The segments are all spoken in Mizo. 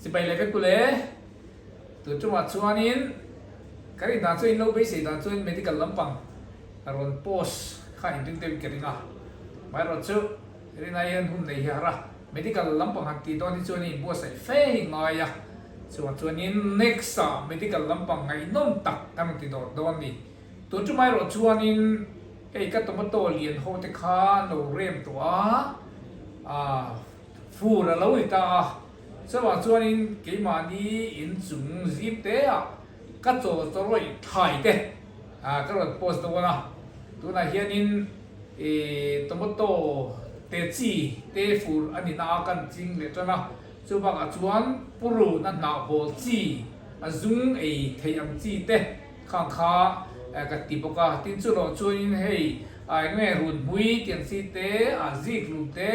Chibai leh vek ule, tun tumah chuanin ka rin dan chuan in lo beisei dan chuan medical lampang rawn post kha in ring deuhin ka ring a, amaherawh chu rin ai hian hun nei hi a har a, medical lampang han tih dawn hi chuan in buatsaih fe hi ngai a, chuvang chuanin next ah medical lampang ngaihnawm tak kan rawn ti dawr dawn a ni. Tun tumah erawh chuanin hei ka tomato lian ho te kha an lo rem tawh a, ah. Fur a lo ni ta a, chuvang chuanin keimahni inchung zim te ah ka chaw chawrawih thlai te ka rawn post dawn a, tunah hianin ih tomato te chi te fur a ni na a kan ching leh tan a, chubakah chuan purun a hnah bawl chi a zung ei theih ang chi te khang kha ka ti bawk a, tin chuloh chuanin hei eng nge runhmui tih ang chi te a zikhlum te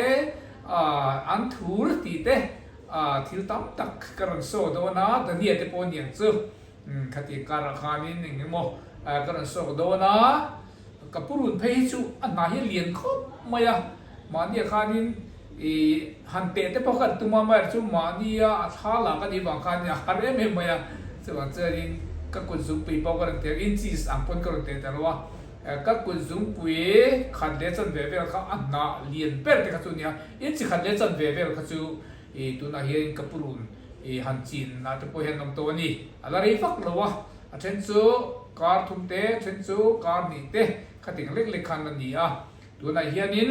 An thur tih te thil tam tak ka rawn saw dawn a, Dania te pawh aniang chu khati karah khanin eng emaw ka rawn sawk dawn a, ka pu run phei hi chu a hna hi a lian khawp mai a, mahnia khanin ih han teh te pawh khan tum a, amaherawhchu chu mahnia a thla lak a nih vang khan a har em em mai a, chuvang chuanin ka kut zungpui pawh ka rawn teh inches ang pawn ka rawn teh ta lo a. Ka kut zungpui khat leh chanve vel kha a hnah lian ber te kha chu a nia, in chi khat leh chanve vel kha chu ih tunah hian ka purun ih han chin ah te pawh hian an awm tawh a ni. A la rei vak lo a, a then chu kar thum te, a then chu kar hnih te khating lek lek khan a ni a. Tunah hianin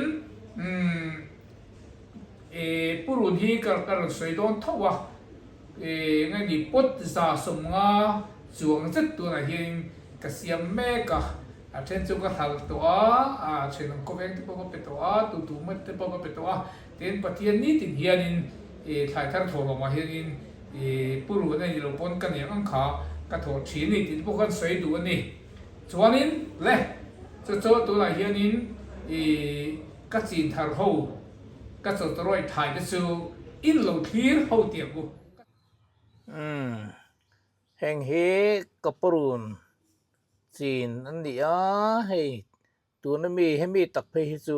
umm ih purun hi ka ka rawn sawi dawn tho a, ih nge ni pot 150 chuang zet tunah hianin Ka siam mek a, a then chu ka hralh tawh a, a thenawm khawveng te pawh ka pe tawh a, tutu mai te pawh ka pe tawh a, tin Pathian nitin hianin ih thlai thar thawh lawmah hianin ih pu ruhna ni lo pawn ka niang ang kha ka thawh thin ni tih te pawh khan sawi duh a ni. Chuanin le chu chu tunah hianin ih ka chin thar ho ka chawtawrawih thai te chu in lo thlir ho tiang u. Umm Heng hi ka purun chin an ni a, hei tuna mi hemi tak phei hi chu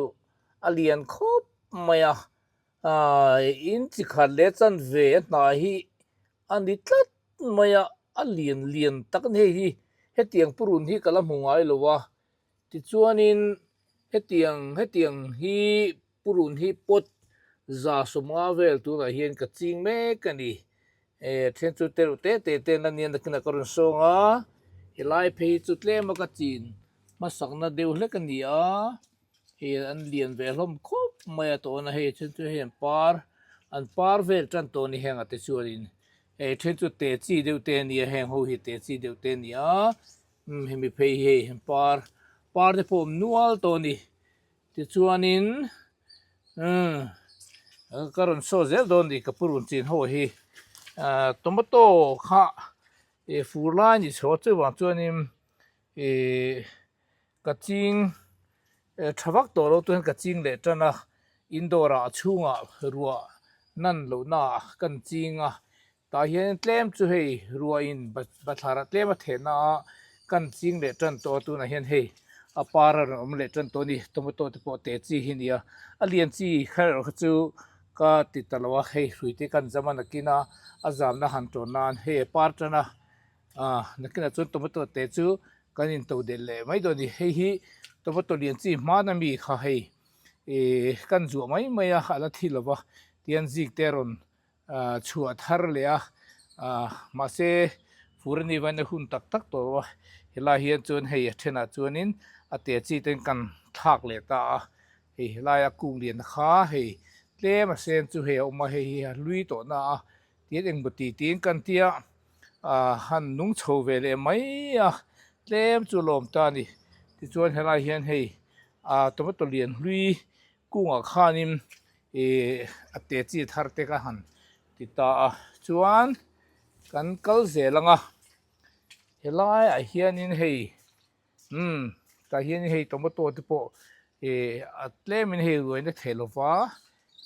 a lian khawp mai a, in chi khat leh chanve a hnah hi a ni tlat mai a, a lian lian tak a ni hei hi, hetiang purun hi ka la hmu ngai lo a, tichuanin hetiang hetiang hi Purun hi pot 150 vel tunah hian ka ching mek a ni. Eh then chu te reuh te te te an la nia nakinah ka rawn sawng a, helai phei hi chu tlem a ka chin hmasakna deuh hlek a ni a, hei an lian ve hlawm khawp mai a tawna hei then chu hei an par an par vel tan tawh a ni heng ah te chuanin hei then chu te chi deuh te a ni a heng ho hi te chi deuh te a ni a, umm hemi phei hi hei an par par te pawh a awm nual tawh a ni. Tichuanin umm ka rawn saw zel dawn ni ka purun chin ho hi ah tomato kha ih fur lai a ni chho a chuvang chuanin ih ka ching tha vak tawh lo chuan ka ching leh tan a indoor ah chhungah ruah nan lohna ah kan ching a. Tah hian tlem chu hei ruahin bathlarah tlem a thehna a kan ching leh tan tawh a tunah hian hei a par a rawn awm leh tan tawh a ni tomato te pawh te chi hi a ni a a lian chi kher erawh kha chu ka ti ta lo a hei hrui te kan zam a nakin a a zamna han tawn nan hei a par tan a ah nakinah chuan tomato te chu kan in to delh leh mai dawn a ni hei hi tomato lian chi hman ami kha hei ih kan zuah mai mai a a la thi lo va tihian zik te a rawn chhuah thar leh a mahse fur a nih vangin a hun tak tak tawh lo a helai hian chuan hei a thenah chuanin a te chi ten kan thlak leh ta a hei helaia kung lian kha hei tlem a sen chu hei a awm a hei hi a hlui tawh na a tin engmaw tih tiin kan tia han nung chho ve leh mai a tlem chu a lawm ta a ni tichuan helai hian hei tomato lian hlui Kungah khanin ih a te chi thar te ka han ti ta a chuan kan kal zel ang a helaiah hianin hei umm tah hianin hei tomato te pawh ih a tlemin hei ruaina thei lo va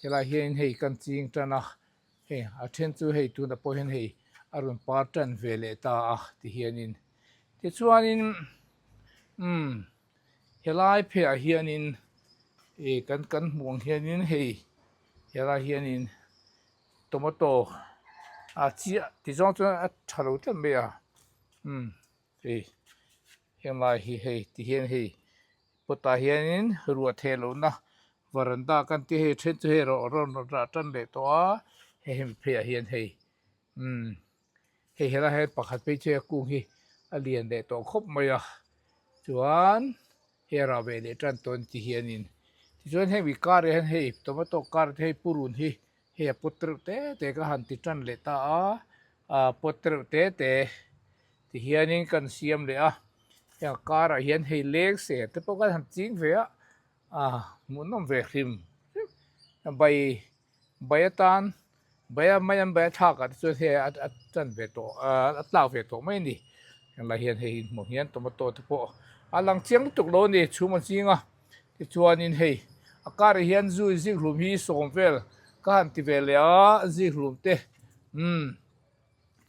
helaiah hianin hei kan ching tan a hei a then chu hei tunah pawh hian hei a rawn par tan ve leh ta a ti hianin tichuanin umm. Helai pheiah hianin ih kan kan hmuh ang hianin hei helai hianin tomato a chiah ti zawng chuan a tha lo tlat mai a umm hei henglai hi hei ti hian hei pot ah hianin ruah theh lohna varanda kan tih hei then chu hei rawh rawn rah tan leh tawh a hei hemi pheiah hian hei umm hei helaiah hian pakhat phei chu hei a kung hi a lian leh tawh khawp mai a chuan hei a rah ve leh tan tawh a ni ti hianin tichuan hemi karah hian hei tomato kar te hei purun hi hei a pawt reuh te te ka han ti tan leh ta a ah pawt reuh te te ti hianin kan siam leh a heng a karah hian hei leng ser te pawh kan han ching ve a ah hmuhnawm ve hrim hrim bai bai atan bai a mai an bai a thlak ah te chuan hei a a tan ve tawh ah a tlak ve tawh mai a ni helai hian hei hmuh hian tomato te pawh a lang chiang lutuk lo a ni chhum a ching a. Tichuanin hei a karah hian zui zikhlum hi sawm vel ka han ti ve leh a, zikhlum te umm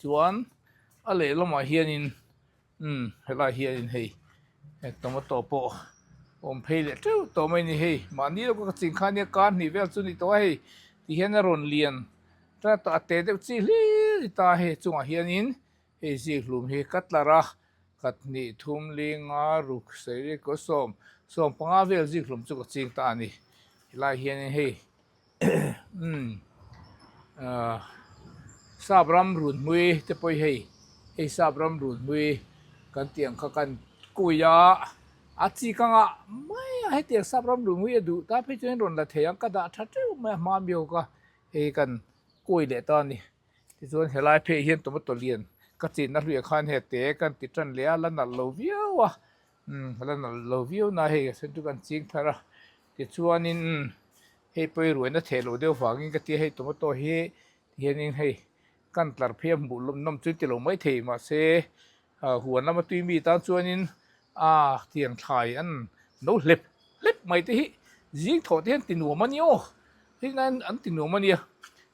chuan a lehlamah hianin umm helaiah hianin hei tomato pawh awm phei leh teuh tawh mai a ni hei mahni lawka ka ching kha nia kar hnih vel chu a ni tawh a hei tihian a rawn lian tlat a te deuh chi hlir a ni ta a hei chungah hianin hei zikhlum hi ka tlar a. Khat hnih thum li nga ruk sawi kaw sawm sawm panga vel zik hlum chu ka ching ta a ni. Helai hianin hei umm ah sap ram run hmui te pawh hi hei hei sap ram run hmui kan tih ang kha kan kui a a chi ka ngah mai a hetiang sap ram run hmui a duh ta phei chuan rawn la thei ang ka dah tha teuh mai a hma mi ho kha hei kan kui leh ta a ni. Tichuan helai phei hian tomato lian ka chenna hluiah khan hei te kan ti tan leh a, la nalh lo viau a, umm la nalh lo viau na hei a then chu kan ching thar a, tichuanin hei pawh hi ruaina theh loh deuh vangin ka tia hei tomato hi tihianin hei kan tlar phei a hmuh lawm nawm chu ti lo maithei mahse ah huan lama tui mi tan chuanin ah tiang thlai an lo hlep hlep mai te hi zing thawh te hian ti nuam a ni aw hei nan an ti nuam a nia.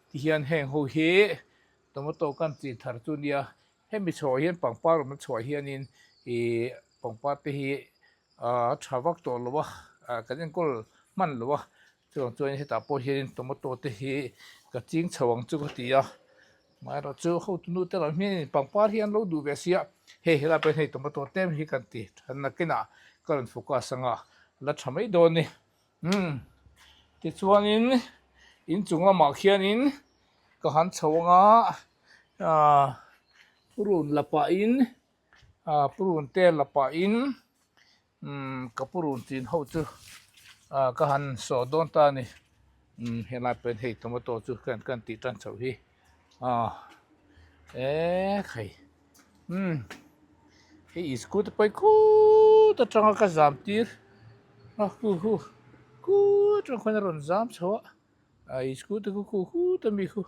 Tihian heng ho hi tomato kan chin thar chu nia hemi chhuah hian pangpar awmna chhuah hianin ih pangpar te hi a tha vak tawh lo a kan enkawl hman lo a chuvang chuan hetah pawh hianin tomato te hi ka ching chho ang chu ka ti a amaherawh chu hotu nu te lam hianin pangpar hi an lo duh ve sia hei helai pawh hian hei tomato tlem hi kan ti than nakinah ka rawn focus anga la tha mai dawn a ni. Umm tichuanin inchung lamah khianin ka han chho anga ah purun la pahin ah purun te la pahin umm ka purun chin ho chu ah ka han sawh dawn ta a ni umm helai pawh hian hei tomato chu kan kan tih tan chhoh hi ah ekhai umm hei scooty pawh hi khut atanga ka zam tir a khu khu khut atang khuan a rawn zam chho a ah scooty khu khu khut ami khu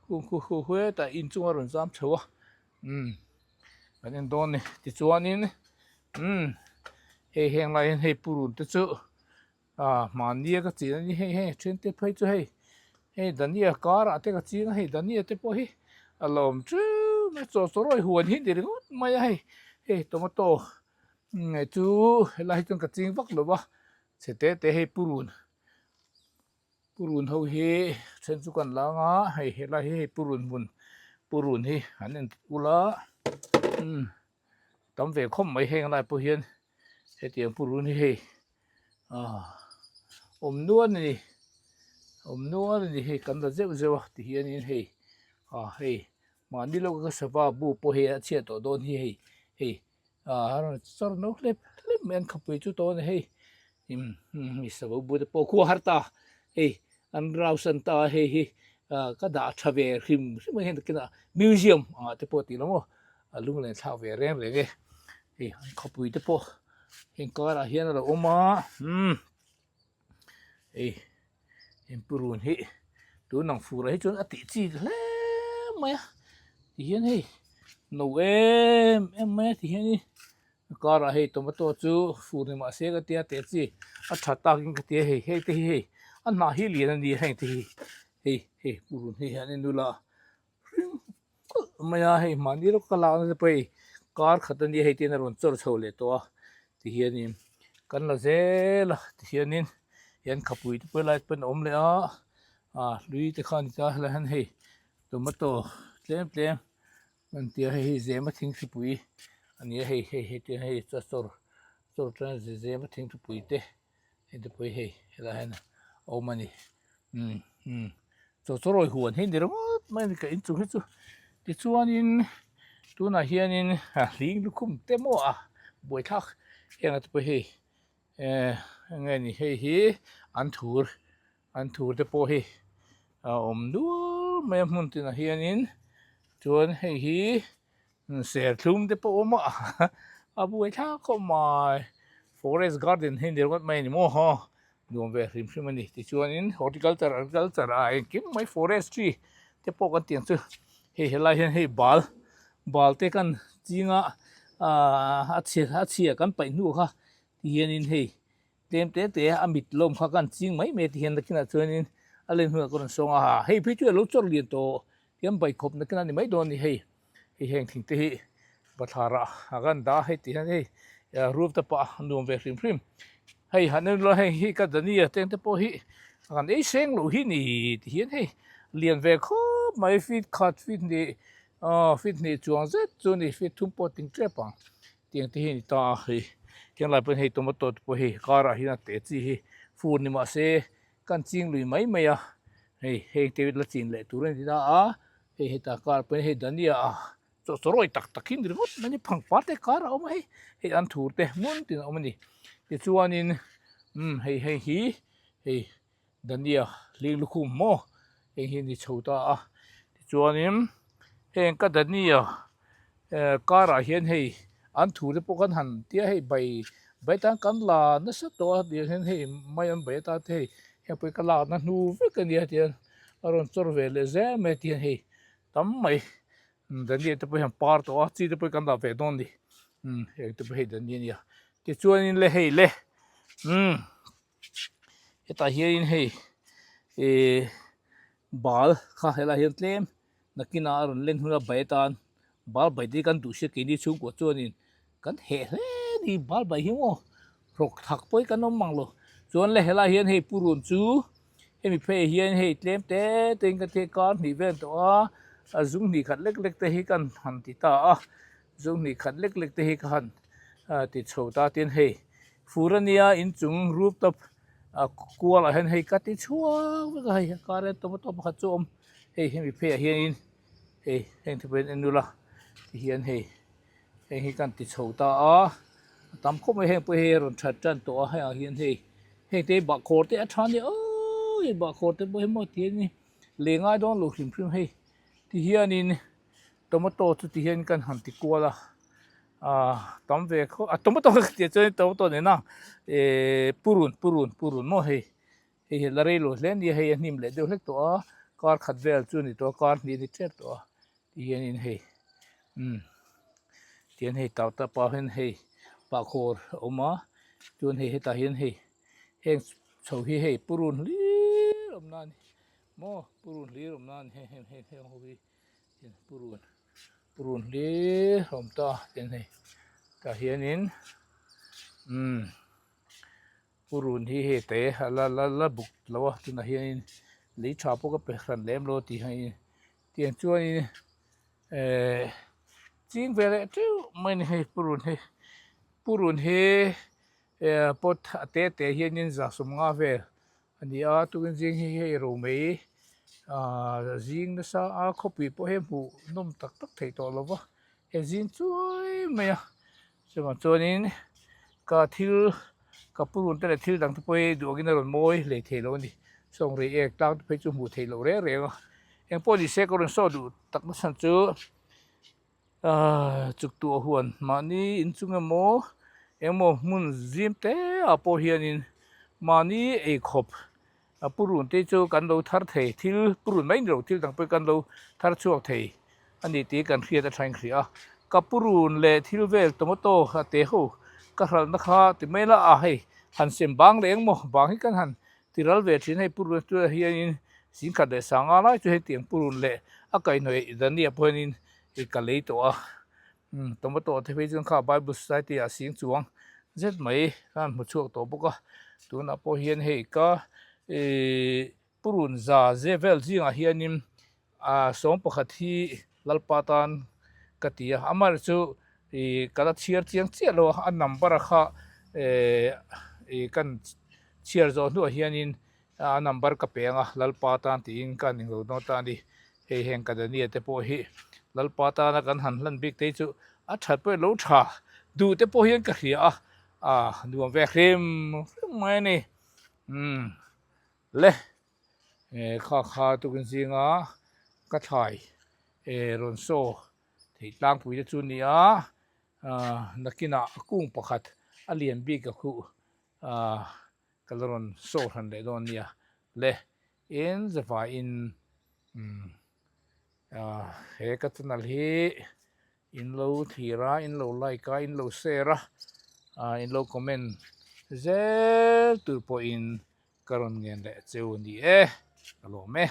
khu khu khu hetah inchung a rawn zam chho a umm kan en dawn a ni tichuanin umm hei heng lai hian hei purun te chu. Ah mahnia ka chin a ni hei hei then te phei chu hei hei dania karah te ka ching a hei dania te pawh hi a la awm teuh mai chaw chaw rawi huan hi ni ringawt mai a hei hei tomato nge chu helai hi chuan ka ching vak lo va chhe te te hei purun purun ho hi then chu kan la anga hei helai hi hei purun hmun purun hi an en ula umm tam ve khawp mai heng lai pawh hian hetiang purun hi hei ah awm nual a ni awm nual a ni hei kan la zeuh zeuh a ti hianin hei ah hei mahni lawka ka sava bu pawh hei a chhiat tawh dawn hi hei hei ah a rawn chawr no hlep hlep mai an khawpui chu tawh a ni hei umm sava bu te pawh khua har ta hei an rausan ta a hei hi ah ka dah tha ve hrim hrim a hei nakinah museum angah te pawh tih lo maw a lunglen thlak ve reng reng e hei an khawpui te pawh heng karah hian a lo awm a umm hei inpurun hi tun ang fur ah hi chuan a tih chi hle mai a ti hian hei no em em mai a ti hian in a karah hei tomato chu fur ni mahse ka tia teh chi a tha takin ka tia hei hei te hi hei a hnah hi lian a ni heng te hi hei hei purun hi hian in nula hring kulh mai a hei mahni lawk ka lakna te pawh hei kar khat a nia hei te hian a rawn chawr chho leh tawh a tihianin kan la zel a tihianin hian khapui te pawh helai te pawh an awm leh a ah hlui te kha a ni ta helai hian hei tomato. tlem tlem kan tia hei hi zema thingthupui a ni a hei hei hei te hei chawr chawr atanga zema thingthupui te hei te pawh hi hei helaiah hian a awm a ni umm umm chaw chawrawi huan hi a ni ringawt mai a ni ka inchung hi chu tichuanin tunah hianin a hling lukhum te maw a buaithlak heng te pawh hei eh eng nge ni hei hi an thur an thur te pawh hi a awm nual mai a hmun tinah hianin chuan hei hi Serthlum te pawh awm a a buai thlak khawp mai forest garden hi ni ringawt mai a ni maw haw nuam ve hrim hrim a ni tichuanin horticulture agriculture ah engkim mai forestry te pawh kan tih ang chu hei helai hian hei bal bal te kan chinga ahh a chhia a chhia kan paih hnu kha ti hianin hei Tlem te te a mit lawm kha kan ching mai mai tihian nakinah chuanin a len hunah ka rawn sawng a, hei phei chu a lo chawrh lian tawh tihian baikhawp nakinah a ni mai dawn a ni hei, hei heng thing te hi bathlar ah a kan dah a hei tihian hei roof te pawh a nuam ve hrim hrim, hei han en ula hei hi ka dania teng te pawh hi a kan ei seng loh hi ni tihian hei lian ve khawp mai feet khat feet hnih aw feet hnih chuang zet chu a ni feet thum pawh a ting tep ang. Tiang te hi a ni ta a hei tiang lai pawhin hei tomato te pawh hei karah hian a te chi hi fur ni mah se kan ching lui mai mai a hei heng te la chin leh tur a ni ta a hei hetah karah pawhin hei dania a chaw chawrawi tak tak hi ni ringawt mai a ni phangpar te karah a awm a hei hei an thur te hmun tin a awm a ni tichuanin umm hei hei hi hei dania hling lukhum maw heng hi a ni chho ta a tichuanin heng ka dania eh car ah hian hei an thu te pawh kan han tia hei bai bai tan kan la nasa tawh a tiang hian hei mai an bai atan te hei heng pawh hi ka lakna hnu vek a nia tiang a rawn chawr ve leh zel mai a tiang hei tam mai dania te pawh hi an par tawh a chi te pawh hi kan dah ve dawn a ni umm heng te pawh hei dania a nia tichuanin le hei le umm. Hetah hianin hei ihh bal kha helaiah hian tlem nakinah a rawn len hun a bai atan bal bai te hi kan duh sia keini chhungkua chuanin kan heh hle a ni bal bai hi maw rawk thak pawh hi kan awm mang lo chuan le helaiah hian hei purun chu hemi pheiah hian hei tlem te te in ka thei kar hnih vel tawh a a zung hnih khat lek lek te hi kan han ti ta a zung hnih khat lek lek te hi ka han ti chho ta tin hei. Fur a nia inchung rooftop a kual ah hian hei ka ti chhuak vek a hei a kar hian tomato pakhat chu a awm hei hemi pheiah hianin hei heng te pawh hian en ula tihian hei heng hi kan ti chho ta a a tam khawp mai heng pawh hi a rawn that tan tawh a heng ah hian hei heng te hi bahkhawr te a tha nia aww hei bahkhawr te pawh hi maw tihian lei ngai dawn lo hrim hrim hei tihianin tomato chu tihian kan han ti kual a. Ah tam ve khawp a tomato ka tih chuan tomato nena eh purun purun purun maw hei hei hi la rei lo hle ania hei a hnim leh deuh hlek tawh a kar khat vel chu a ni tawh a kar hnih a ni tep tawh a ti hianin hei umm tihian hei tah tah pah hian hei bahkhawr a awm a chuan hei hetah hian hei heng chho hi hei purun hlir awm na a ni maw purun hlir awm na a ni heng heng heng heng ho hi. Purun purun hlir a awm ta tin hei tah hianin umm purun hi hei te a la la la buk lo a tunah hianin lei tha pawh ka pe hran lem lo tih hianin tiang chuanin ehh ching ve leh teuh mai a ni hei purun hi purun hi eh pot a te te hianin za sawmnga vel. A ni a, tukin zing hi hei ro mai ahh zing nasa a khawpui pawh hi a hmuh nawm tak tak theih tawh lo va, he zing chuai mai a chuvang chuanin ka thil ka purun te leh thil dang te pawh hi duh angin a rawn mawi hlei thei lo a ni, sawng rei ek tlang te phei chu hmuh theih loh reng reng a, engpawh ni se ka rawn saw duh tak na chhan chu. Ahh chuk tuah huan mahni inchung emaw engemaw hmun zim te ah pawh hianin mahni eikhawp a purun te chu kan lo thar thei thil purun mai ni lo thil dang pawh kan lo thar chhuak thei a ni tih kan hriat a thain hria a ka purun leh thil vel tomato a te ho ka hralhna kha ti mai la a hei han sem bang leh engmaw bang hi kan han Ti ral ve thin hei purun chu hianin zingkhat leh sanga lai chu hetiang purun leh a kaihhnawih Dania pawh hianin i ka lei tawh a umm tomato te phei chuan kha Bible Society ah sing chuang zet mai khan hmu chhuak tawh bawk a tunah pawh hian hei ka ihh purun za ze vel zingah hianin ah sawm pakhat hi. Lalpa tan ka ti a, amaherawhchu chu ih ka la chhiar chiang chiah lo a, a number a kha eh ih kan chhiar zawh hnuah hianin a number ka pe ang a, Lalpa tan tiin ka ning lo dawn ta a ni. Hei heng ka Dania te pawh hi Lalpa tana kan han hlan bik te hi chu a that pawh lo tha duh te pawh hian ka hria a, ah nuam ve hrim hrim mai a ni. Umm le eh kha kha tukin zinga ka thlai eh rawn saw theih tlangpui te chu a ni a, ah nakinah a kung pakhat a lian bik a khuh ah ka la rawn saw hran leh dawn nia le in zavaiin umm ah he ka channel hi in lo thlir a in lo like a in lo share a ah in lo comment zel tur pawhin ka rawn ngen leh cheu a ni e ka lawm e.